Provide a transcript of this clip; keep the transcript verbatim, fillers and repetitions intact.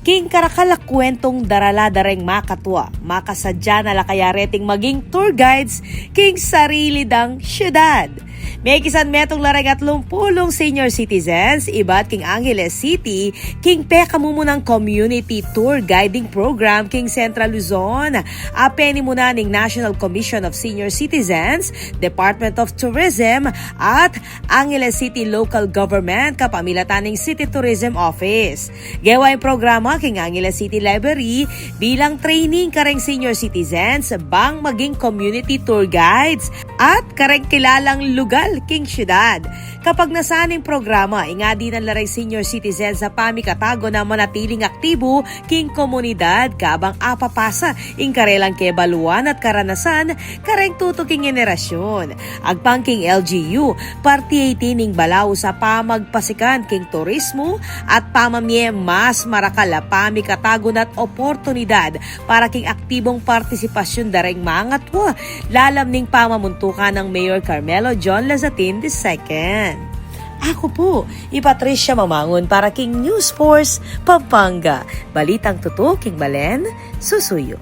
King karakal a kuentong darala da reng makatua, makasadya na la kaya reting maging tour guides king sarili dang syudad. Mekisan metung la reng atlumpulung senior citizens ibat king Angeles City king pekamumunang community tour guiding program king Central Luzon, a penimunan ning National Commission of Senior Citizens, Department of Tourism, at Angeles City Local Government kapamilatan ning City Tourism Office. Gewa ing programa king Angeles City Library bilang training kareng senior citizens bang maging community tour guides at kareng kilalang lugal king syudad. Kapagnasan ning programa, ingadinan la reng senior citizens a pamikatagun a manatiling aktibu king komunidad kabang apapasa ing karelang kebaluan at karanasan kareng tutuking henerasyon. Agpang king L G U, parti iti ning balaus a pamagpasikan king turismo at pamamie mas marakal a pamikatagun at oportunidad para king aktibong partisipasyon da reng mangatua, lalam ning pamamuntukan nang Mayor Carmelo John Lazatin the second. Aku pu i Patricia Mamangun para king News Force Pampanga. Balitang tutu king balen, susuyu.